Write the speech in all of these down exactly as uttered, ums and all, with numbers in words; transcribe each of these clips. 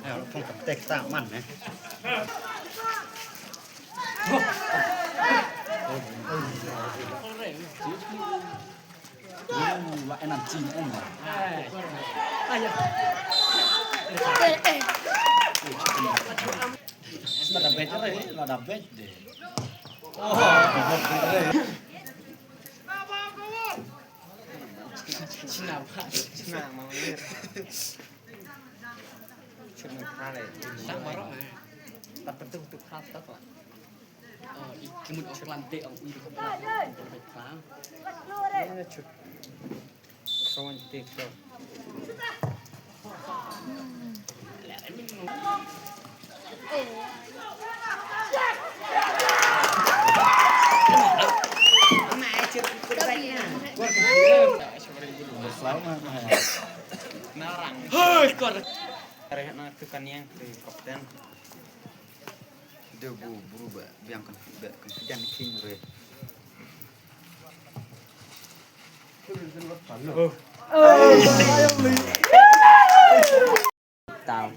Ayo, phong ka tek ta man, eh. Wa enam chin en. Lada bet de, lada bet de. Oh. China ba. China ma. China kale. Sa maro. Tapi tu tu kata kok. Ki mut Auckland te ong ui ka plan. Plan. Ina chut. Kawan te ka. Hei, kor. Areh na tu kan yang tu kapten. Deu bu bru ba biang kan ba kan kijan king re. Tau.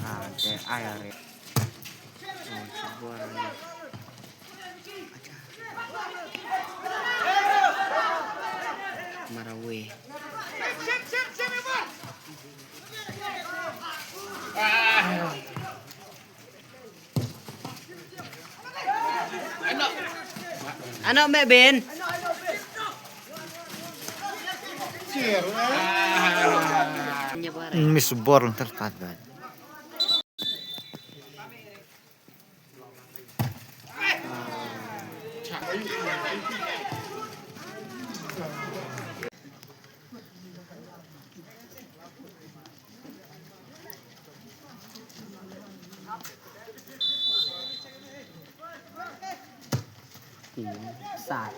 Ah, te ai are. Oh, chubuar ni. Marawe. Ano me bin? Miss Born tertawa. Sa.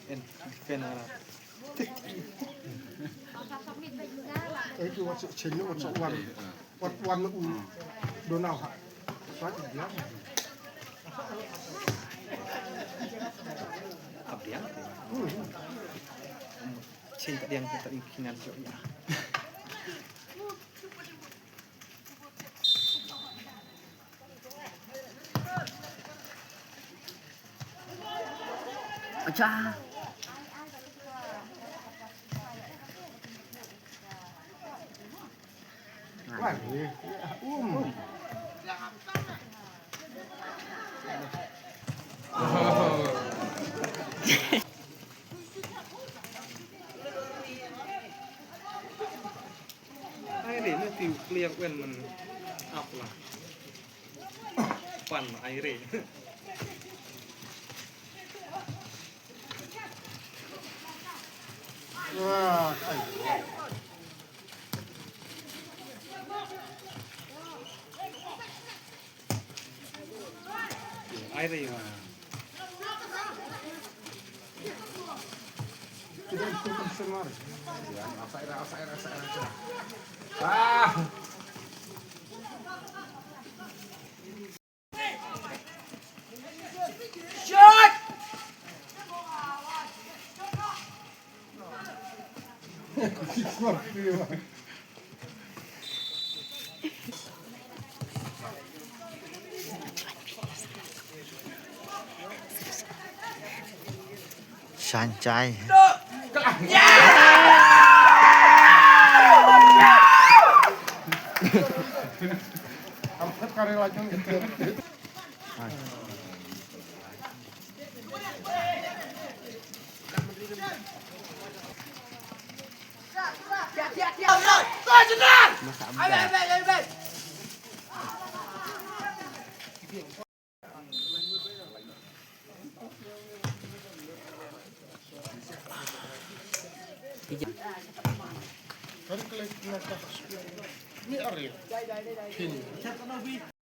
Ken, ken wala. Eh, ki wat suk chen, wat suk wan. Wat wan u. Donau ha. Wat dia. Ka biang. Hmm. Chen ka diang ka i kinan jo ya. Acha. Ai re, na ti u kliar wen man ap la. Pan ai re. Ai re. Ah. Shan chai. Masa abdal.